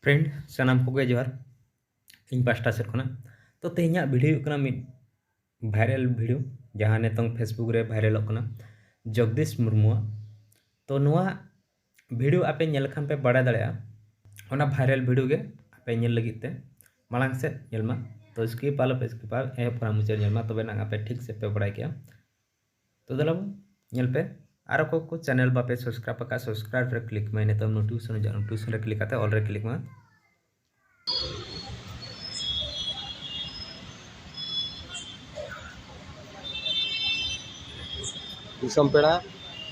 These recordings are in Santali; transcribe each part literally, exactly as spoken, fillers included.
ᱯᱷᱨᱮᱱᱰ, ᱥᱟᱱᱟᱢ ᱠᱚᱜᱮ ᱡᱚᱦᱟᱨ ᱤᱧ ᱯᱟᱥᱴᱟ ᱥᱮᱫ ᱠᱷᱚᱱᱟᱜ᱾ ᱛᱚ, ᱛᱮᱦᱮᱧᱟᱜ ᱵᱷᱤᱰᱤᱭᱳ ᱦᱩᱭᱩᱜ ᱠᱟᱱᱟ ᱢᱤᱫ ᱵᱷᱟᱭᱨᱟᱞ ᱵᱷᱤᱰᱤᱭᱳ, ᱡᱟᱦᱟᱸ ᱱᱤᱛᱚᱝ ᱯᱷᱮᱥᱵᱩᱠ ᱨᱮ ᱵᱷᱟᱭᱨᱟᱞᱚᱜ ᱠᱟᱱᱟ, ᱡᱚᱜᱽᱫᱤᱥ ᱢᱩᱨᱢᱩᱣᱟᱜ᱾ ᱛᱚ, ᱱᱚᱣᱟ ᱵᱷᱤᱰᱤᱭᱳ ᱟᱯᱮ ᱧᱮᱞ ᱞᱮᱠᱷᱟᱱ ᱯᱮ ᱵᱟᱲᱟᱭ ᱫᱟᱲᱮᱭᱟᱜᱼᱟ, ᱚᱱᱟ ᱵᱷᱟᱭᱨᱟᱞ ᱵᱷᱤᱰᱤᱭᱳ ᱜᱮ ᱟᱯᱮ ᱧᱮᱞ ᱞᱟᱹᱜᱤᱫ ᱛᱮ ᱢᱟᱲᱟᱝ ᱥᱮᱫ ᱧᱮᱞ ᱢᱟ᱾ ᱛᱚ, ᱥᱠᱤᱯ ᱟᱞᱚᱯᱮ ᱥᱠᱤᱯᱟ, ᱮᱦᱚᱵ ᱠᱷᱚᱱᱟᱜ ᱢᱩᱪᱟᱹᱫ ᱧᱮᱞ ᱢᱟ, ᱛᱚᱵᱮ ᱱᱟᱜ ᱟᱯᱮ ᱴᱷᱤᱠ ᱥᱮᱫ ᱯᱮ ᱵᱟᱲᱟᱭ ᱠᱮᱜᱼᱟ᱾ ᱛᱚ, ᱫᱮᱞᱟ ᱵᱚᱱ ᱧᱮᱞ ᱯᱮ᱾ ᱟᱨ ᱚᱠᱚᱭ ᱠᱚ ᱪᱮᱱᱮᱞ ᱵᱟᱯᱮ ᱥᱟᱵᱥᱠᱨᱟᱭᱤᱵ ᱟᱠᱟᱫ, ᱥᱟᱵᱥᱠᱨᱟᱭᱤᱵ ᱨᱮ ᱠᱞᱤᱠ ᱢᱮ᱾ ᱱᱤᱛᱚᱜ ᱱᱳᱴᱤᱯᱷᱤᱠᱮᱥᱚᱱ ᱦᱤᱡᱩᱜᱼᱟ, ᱱᱳᱴᱤᱯᱷᱤᱠᱮᱥᱚᱱ ᱨᱮ ᱠᱞᱤᱠ ᱠᱟᱛᱮ ᱚᱞ ᱨᱮ ᱠᱞᱤᱠ ᱢᱮ᱾ ᱫᱤᱥᱚᱢ ᱯᱮᱲᱟ,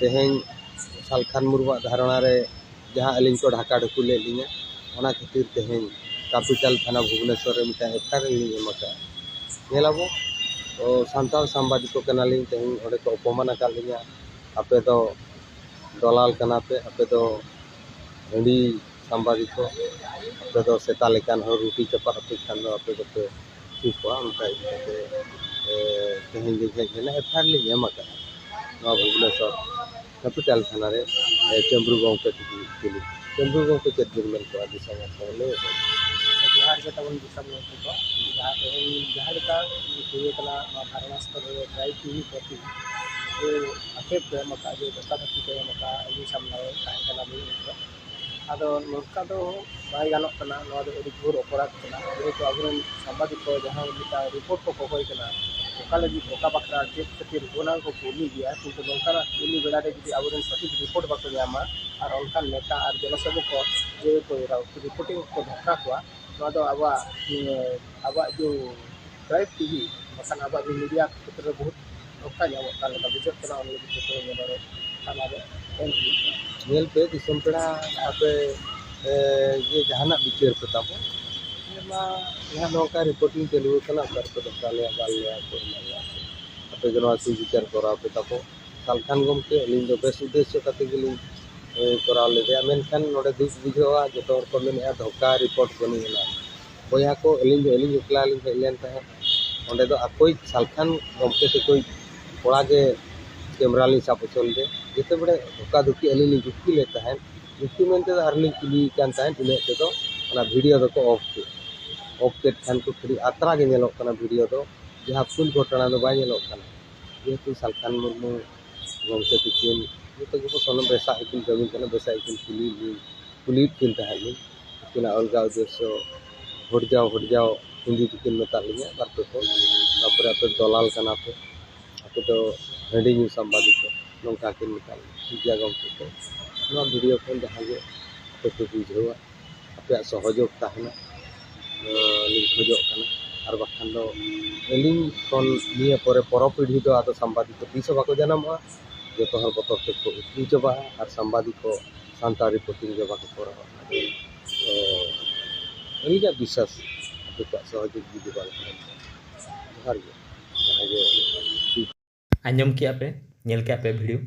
ᱛᱮᱦᱮᱧ ᱥᱟᱞᱠᱷᱟᱱ ᱢᱩᱨᱢᱩᱣᱟᱜ ᱫᱷᱟᱨᱚᱱᱟ ᱨᱮ ᱡᱟᱦᱟᱸ ᱟᱹᱞᱤᱧ ᱠᱚ ᱰᱷᱟᱠᱟ ᱰᱷᱩᱠᱩ ᱞᱮᱫ ᱞᱤᱧᱟ, ᱚᱱᱟ ᱠᱷᱟᱹᱛᱤᱨ ᱛᱮᱦᱮᱧ ᱠᱮᱯᱤᱴᱟᱞ ᱛᱷᱟᱱᱟ ᱵᱷᱩᱵᱽᱱᱮᱥᱚᱨ ᱨᱮ ᱢᱤᱫᱴᱟᱝ ᱮᱯᱷ ᱟᱭ ᱟᱨ ᱞᱤᱧ ᱮᱢ ᱟᱠᱟᱫᱼᱟ᱾ ᱧᱮᱞᱟᱵᱚ, ᱚ, ᱥᱟᱱᱛᱟᱲ ᱥᱟᱢᱵᱟᱫᱤᱠ ᱠᱟᱱᱟᱞᱤᱧ, ᱛᱮᱦᱮᱧ ᱚᱸᱰᱮ ᱠᱚ ᱚᱯᱚᱢᱟᱱ ᱟᱠᱟᱫ ᱞᱤᱧᱟ, ᱟᱯᱮ ᱫᱚ ᱫᱚᱞᱟᱞ ᱠᱟᱱᱟ ᱯᱮ, ᱟᱯᱮ ᱫᱚ ᱦᱟᱺᱰᱤ ᱥᱟᱢᱵᱟᱫᱤᱠ, ᱟᱯᱮ ᱫᱚ ᱥᱮᱛᱟ ᱞᱮᱠᱟᱱ ᱦᱚᱲ, ᱨᱩᱴᱤ ᱪᱟᱯᱟᱫ ᱟᱯᱮ ᱠᱷᱟᱱ ᱫᱚ ᱟᱯᱮ ᱫᱚᱯᱮ ᱴᱷᱤᱠᱚᱜᱼᱟ, ᱚᱱᱠᱟ ᱤᱫᱤ ᱠᱟᱛᱮ, ᱮ, ᱛᱮᱦᱮᱧ ᱞᱤᱧ ᱦᱮᱡ ᱞᱮᱱᱟ, ᱮᱯᱷ ᱟᱭ ᱟᱨ ᱞᱤᱧ ᱮᱢ ᱟᱠᱟᱫᱼᱟ ᱱᱚᱣᱟ ᱵᱷᱩᱵᱽᱱᱮᱥᱚᱨ ᱠᱮᱯᱤᱴᱟᱞ ᱛᱷᱟᱱᱟ ᱨᱮ, ᱮ, ᱪᱟᱸᱫᱽᱨᱩ ᱜᱚᱢᱠᱮ ᱛᱤᱠᱤᱱ ᱠᱩᱞᱤ᱾ ᱪᱟᱸᱫᱽᱨᱩ ᱜᱚᱢᱠᱮ ᱪᱮᱫ ᱵᱤᱱ ᱢᱮᱱ ᱠᱚᱣᱟ ᱫᱤᱥᱚᱢ ᱦᱚᱲ ᱠᱚ ᱞᱟᱹᱭ ᱟᱠᱚ? ᱡᱚᱦᱟᱨ ᱜᱮ ᱛᱟᱵᱚᱱ ᱫᱤᱥᱚᱢ ᱜᱚᱢᱠᱮ ᱠᱚ, ᱡᱟᱦᱟᱸ ᱛᱮᱦᱮᱧ ᱡᱟᱦᱟᱸ ᱞᱮᱠᱟ ᱦᱩᱭ ᱟᱠᱟᱱᱟ ᱱᱚᱣᱟ ᱫᱷᱟᱨᱱᱟ ᱥᱛᱷᱚᱞ ᱨᱮ ᱴᱨᱟᱭᱤᱵᱽ ᱴᱤᱵᱷᱤ ᱯᱨᱚᱛᱤ ᱡᱮ ᱟᱠᱷᱮᱯ ᱠᱚ ᱮᱢ ᱟᱠᱟᱫᱼᱟ, ᱡᱮ ᱫᱷᱳᱠᱟ ᱫᱷᱟᱹᱠᱤ ᱠᱚ ᱮᱢ ᱟᱠᱟᱫᱼᱟ, ᱟᱹᱞᱤᱧ ᱥᱟᱢᱱᱟ ᱨᱮ ᱛᱟᱦᱮᱸ ᱠᱟᱱᱟ ᱞᱤᱧ ᱩᱱ ᱡᱚᱦᱚᱜ᱾ ᱟᱫᱚ ᱱᱚᱝᱠᱟ ᱫᱚ ᱵᱟᱭ ᱜᱟᱱᱚᱜ ᱠᱟᱱᱟ, ᱱᱚᱣᱟ ᱫᱚ ᱟᱹᱰᱤ ᱜᱷᱳᱨ ᱚᱯᱚᱨᱟᱫᱷ ᱠᱟᱱᱟ᱾ ᱡᱮᱦᱮᱛᱩ ᱟᱵᱚᱨᱮᱱ ᱥᱟᱢᱵᱟᱫᱤᱠ ᱠᱚ ᱡᱟᱦᱟᱸ ᱢᱤᱫᱴᱟᱝ ᱨᱤᱯᱳᱨᱴ ᱠᱚ ᱠᱚᱠᱚᱭ ᱠᱟᱱᱟ, ᱚᱠᱟ ᱞᱟᱹᱜᱤᱫ, ᱚᱠᱟ ᱵᱟᱠᱷᱨᱟ, ᱪᱮᱫ ᱠᱷᱟᱹᱛᱤᱨ, ᱚᱱᱟ ᱠᱚ ᱠᱩᱞᱤ ᱜᱮᱭᱟ, ᱠᱤᱱᱛᱩ ᱱᱚᱝᱠᱟᱱᱟᱜ ᱠᱩᱞᱤ ᱵᱮᱲᱟ ᱨᱮ ᱡᱩᱫᱤ ᱟᱵᱚᱨᱮᱱ ᱥᱚᱴᱷᱤᱠ ᱨᱤᱯᱳᱨᱴ ᱵᱟᱠᱚ ᱧᱟᱢᱟ ᱟᱨ ᱚᱱᱠᱟᱱ ᱱᱮᱛᱟ ᱟᱨ ᱡᱚᱱᱚᱥᱮᱵᱚᱠ ᱠᱚ ᱡᱮ ᱠᱚ ᱨᱤᱯᱳᱨᱴᱤᱝ ᱠᱚ ᱫᱷᱳᱠᱟ ᱠᱚᱣᱟ, ᱱᱚᱣᱟ ᱫᱚ ᱟᱵᱚᱣᱟᱜ, ᱤᱭᱟᱹ, ᱟᱵᱚᱣᱟᱜ ᱡᱮ ᱴᱨᱟᱭᱤᱵᱽ ᱴᱤᱵᱷᱤ, ᱵᱟᱠᱷᱟᱱ ᱟᱵᱚᱣᱟᱜ ᱡᱮ ᱢᱤᱰᱤᱭᱟ ᱠᱷᱮᱛᱨᱮ ᱨᱮ ᱵᱚᱦᱩᱛ ᱫᱷᱳᱠᱟ ᱧᱟᱢᱚᱜ ᱠᱟᱱ ᱞᱮᱠᱟ ᱵᱩᱡᱷᱟᱹᱜ ᱠᱟᱱᱟ, ᱚᱱᱟ ᱞᱟᱹᱜᱤᱫ ᱛᱮ ᱛᱮᱦᱮᱧ ᱱᱚᱰᱮ ᱛᱷᱟᱱᱟ ᱨᱮ ᱮᱢ ᱦᱩᱭᱩᱜ ᱠᱟᱱᱟ᱾ ᱧᱮᱞ ᱯᱮ ᱫᱤᱥᱚᱢ ᱯᱮᱲᱟ, ᱟᱯᱮ, ᱮ, ᱡᱮ ᱡᱟᱦᱟᱱᱟᱜ ᱵᱤᱪᱟᱹᱨ ᱯᱮ ᱛᱟᱵᱚ, ᱱᱚᱣᱟ ᱡᱟᱦᱟᱸ ᱱᱚᱝᱠᱟ ᱨᱤᱯᱳᱨᱴᱤᱝ ᱪᱟᱹᱞᱩ ᱟᱠᱟᱱᱟ, ᱚᱠᱟ ᱨᱮᱯᱮ ᱫᱷᱳᱠᱟ ᱞᱮᱭᱟ, ᱵᱟᱞ ᱞᱮᱭᱟ, ᱚᱠᱚᱭ ᱮᱢᱟ ᱞᱮᱭᱟ, ᱟᱯᱮ ᱜᱮ ᱱᱚᱣᱟ ᱥᱩᱵᱤᱪᱟᱨ ᱠᱚᱨᱟᱣ ᱯᱮ ᱛᱟᱵᱚ᱾ ᱥᱟᱞᱠᱷᱟᱱ ᱜᱚᱢᱠᱮ, ᱟᱹᱞᱤᱧ ᱫᱚ ᱵᱮᱥ ᱩᱫᱽᱫᱮᱥᱥᱚ ᱠᱟᱛᱮ ᱜᱮᱞᱤᱧ, ᱮ, ᱠᱚᱨᱟᱣ ᱞᱮᱫᱟ, ᱢᱮᱱᱠᱷᱟᱱ ᱱᱚᱰᱮ ᱫᱩᱠ ᱵᱩᱡᱷᱟᱹᱜᱼᱟ, ᱡᱚᱛᱚ ᱦᱚᱲ ᱠᱚ ᱢᱮᱱᱮᱫᱼᱟ ᱫᱷᱳᱠᱟ ᱨᱤᱯᱳᱨᱴ ᱵᱟᱹᱱᱩᱜ ᱟᱱᱟ᱾ ᱵᱚᱭᱦᱟ ᱠᱚ, ᱟᱹᱞᱤᱧ ᱫᱚ ᱟᱹᱞᱤᱧ ᱮᱠᱞᱟ ᱞᱤᱧ ᱦᱮᱡ ᱞᱮᱱ ᱛᱟᱦᱮᱸᱫ᱾ ᱚᱸᱰᱮ ᱫᱚ ᱟᱠᱚᱭᱤᱡ ᱥᱟᱞᱠᱷᱟᱱ ᱜᱚᱢᱠᱮ ᱛᱟᱠᱚᱭᱤᱡ ᱠᱚᱲᱟ ᱜᱮ ᱠᱮᱢᱨᱟ ᱞᱤᱧ ᱥᱟᱵ ᱦᱚᱪᱚ ᱞᱮᱫᱮ᱾ ᱡᱮᱛᱮ ᱵᱮᱲᱮ ᱫᱷᱳᱠᱟ ᱫᱷᱩᱠᱤ ᱟᱹᱞᱤᱧ ᱞᱤᱧ ᱡᱩᱠᱛᱤ ᱞᱮᱫ ᱛᱟᱦᱮᱸᱫ, ᱡᱩᱠᱛᱤ ᱢᱮᱱᱛᱮ ᱫᱚ ᱟᱨ ᱞᱤᱧ ᱠᱩᱞᱤᱭᱮ ᱠᱟᱱ ᱛᱟᱦᱮᱸᱫ, ᱤᱱᱟᱹᱜ ᱛᱮᱫᱚ ᱚᱱᱟ ᱵᱷᱤᱰᱤᱭᱳ ᱫᱚᱠᱚ ᱚᱯᱷ ᱠᱮᱫ᱾ ᱚᱯᱷ ᱠᱮᱫ ᱠᱷᱟᱱ ᱠᱚ ᱠᱷᱟᱹᱞᱤ ᱟᱛᱨᱟ ᱜᱮ ᱧᱮᱞᱚᱜ ᱠᱟᱱᱟ ᱵᱷᱤᱰᱤᱭᱳ ᱫᱚ, ᱡᱟᱦᱟᱸ ᱯᱷᱩᱞ ᱜᱷᱚᱴᱚᱱᱟ ᱫᱚ ᱵᱟᱭ ᱧᱮᱞᱚᱜ ᱠᱟᱱᱟ᱾ ᱡᱮᱦᱮᱛᱩ ᱥᱟᱞᱠᱷᱟᱱ ᱢᱩᱨᱢᱩ ᱜᱚᱢᱠᱮ ᱛᱤᱠᱤᱱ ᱡᱚᱛᱚ ᱜᱮᱠᱚ ᱥᱚᱱᱚᱢ ᱵᱮᱥᱟᱜ ᱜᱮᱠᱤᱱ ᱠᱟᱹᱢᱤ ᱠᱟᱱᱟ, ᱵᱮᱥᱟᱜ ᱜᱮᱠᱤᱱ ᱠᱩᱞᱤ ᱠᱩᱞᱤᱭᱮᱫ ᱠᱤᱱ ᱛᱟᱦᱮᱸᱫ ᱞᱤᱧ᱾ ᱟᱹᱠᱤᱱᱟᱜ ᱚᱞᱜᱟ ᱩᱫᱮᱥᱥᱚ ᱦᱚᱲᱡᱟᱣ ᱦᱚᱲᱡᱟᱣ ᱦᱤᱱᱫᱤ ᱛᱮᱠᱤᱱ ᱢᱮᱛᱟᱫ ᱞᱤᱧᱟ ᱵᱟᱨ ᱯᱮ ᱠᱚ᱾ ᱛᱟᱨᱯᱚᱨᱮ ᱟᱯᱮ ᱫᱚᱞᱟᱞ ᱠᱟᱱᱟ ᱯᱮ, ᱟᱯᱮ ᱫᱚ ᱦᱟᱺᱰᱤ ᱧᱩ ᱥᱟᱢᱵᱟᱫᱤᱠ ᱠᱚ, ᱱᱚᱝᱠᱟ ᱠᱤᱱ ᱢᱮᱛᱟᱫ ᱞᱤᱧᱟ᱾ ᱴᱷᱤᱠ ᱜᱮᱭᱟ ᱜᱚᱢᱠᱮ ᱠᱚ, ᱱᱚᱣᱟ ᱵᱷᱤᱰᱤᱭᱳ ᱠᱷᱚᱱ ᱡᱟᱦᱟᱸ ᱜᱮ ᱟᱯᱮ ᱯᱮ ᱵᱩᱡᱷᱟᱹᱣᱟ, ᱟᱯᱮᱭᱟᱜ ᱥᱚᱦᱚᱡᱳᱜᱽ ᱛᱟᱦᱮᱱᱟ, ᱞᱤᱧ ᱠᱷᱚᱡᱚᱜ ᱠᱟᱱᱟ᱾ ᱟᱨ ᱵᱟᱠᱷᱟᱱ ᱫᱚ ᱟᱹᱞᱤᱧ ᱠᱷᱚᱱ ᱱᱤᱭᱟᱹ ᱯᱚᱨᱮ ᱯᱚᱨᱚ ᱯᱤᱲᱦᱤ ᱫᱚ ᱟᱫᱚ ᱥᱟᱢᱵᱟᱫᱤᱠ ᱫᱚ ᱛᱤᱥ ᱦᱚᱸ ᱵᱟᱠᱚ ᱡᱟᱱᱟᱢᱚᱜᱼᱟ᱾ ᱡᱚᱛᱚ ᱦᱚᱲ ᱵᱚᱛᱚᱨ ᱛᱮᱠᱚ ᱩᱠᱩ ᱪᱟᱵᱟᱜᱼᱟ ᱟᱨ ᱥᱟᱢᱵᱟᱫᱤᱠ ᱠᱚ ᱥᱟᱱᱛᱟᱲᱤ ᱯᱟᱹᱴᱤ ᱜᱮ ᱵᱟᱠᱚ ᱠᱚᱨᱟᱣᱟ᱾ ᱛᱚ ᱟᱹᱞᱤᱧᱟᱜ ᱵᱤᱥᱥᱟᱥ ᱟᱯᱮ ᱠᱚᱣᱟᱜ ᱥᱚᱦᱚᱡᱳᱜᱽ ᱡᱩᱫᱤ ᱵᱟᱝ ᱛᱟᱦᱮᱱ ᱠᱷᱟᱱ᱾ ᱡᱚᱦᱟᱨ ᱜᱮ᱾ ᱡᱟᱦᱟᱸᱭ ᱜᱮ ᱟᱸᱡᱚᱢ ᱠᱮᱜᱼᱟ ᱯᱮ, ᱧᱮᱞ ᱠᱮᱜᱼᱟ ᱯᱮ ᱵᱷᱤᱰᱤᱭᱳ,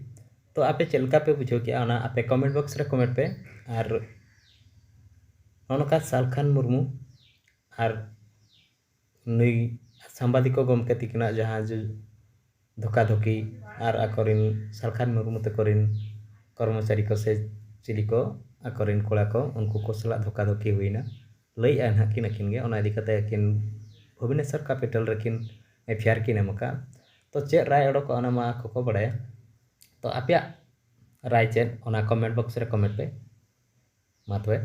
ᱛᱚ ᱟᱯᱮ ᱪᱮᱫ ᱞᱮᱠᱟ ᱯᱮ ᱵᱩᱡᱷᱟᱹᱣ ᱠᱮᱜᱼᱟ ᱚᱱᱟ ᱟᱯᱮ ᱠᱚᱢᱮᱱᱴ ᱵᱚᱠᱥ ᱨᱮ ᱠᱚᱢᱮᱱᱴ ᱯᱮ᱾ ᱟᱨ ᱱᱚᱜᱼᱚ ᱱᱚᱝᱠᱟ ᱥᱟᱞᱠᱷᱟᱱ ᱢᱩᱨᱢᱩ ᱟᱨ ᱱᱩᱭ ᱥᱟᱢᱵᱟᱫᱤᱠ ᱜᱚᱢᱠᱮ ᱛᱤᱠᱤᱱᱟᱜ ᱡᱟᱦᱟᱸ ᱡᱮ ᱫᱷᱳᱠᱟᱫᱷᱳᱠᱤ ᱟᱨ ᱟᱠᱚᱨᱮᱱ ᱥᱟᱞᱠᱷᱟᱱ ᱢᱩᱨᱢᱩ ᱛᱟᱠᱚᱨᱮᱱ ᱠᱚᱨᱢᱚᱪᱟᱨᱤ ᱠᱚ ᱥᱮ ᱪᱤᱞᱤ ᱠᱚ ᱟᱠᱚᱨᱮᱱ ᱠᱚᱲᱟ ᱠᱚ ᱩᱱᱠᱩ ᱠᱚ ᱥᱟᱞᱟᱜ ᱫᱷᱳᱠᱟᱫᱷᱳᱠᱤ ᱦᱩᱭᱱᱟ, ᱞᱟᱹᱭᱮᱫᱼᱟ ᱱᱟᱦᱟᱜ ᱠᱤᱱ ᱟᱹᱠᱤᱱ ᱜᱮ᱾ ᱚᱱᱟ ᱤᱫᱤ ᱠᱟᱛᱮ ᱟᱹᱠᱤᱱ ᱵᱷᱩᱵᱽᱱᱮᱥᱚᱨ ᱠᱮᱯᱤᱴᱟᱞ ᱨᱮᱠᱤᱱ ᱮᱯᱷ ᱟᱭ ᱟᱨ ᱠᱤᱱ ᱮᱢ ᱟᱠᱟᱫᱼᱟ᱾ ᱛᱚ ᱪᱮᱫ ᱨᱟᱭ ᱚᱰᱚᱠᱚᱜᱼᱟ ᱚᱱᱟ ᱢᱟ ᱟᱠᱚ ᱠᱚ ᱵᱟᱲᱟᱭᱟ᱾ ᱛᱚ ᱟᱯᱮᱭᱟᱜ ᱨᱟᱭ ᱪᱮᱫ, ᱚᱱᱟ ᱠᱚᱢᱮᱱᱴ ᱵᱚᱠᱥ ᱨᱮ ᱠᱚᱢᱮᱱᱴ ᱯᱮ᱾ ᱢᱟ ᱛᱚᱵᱮ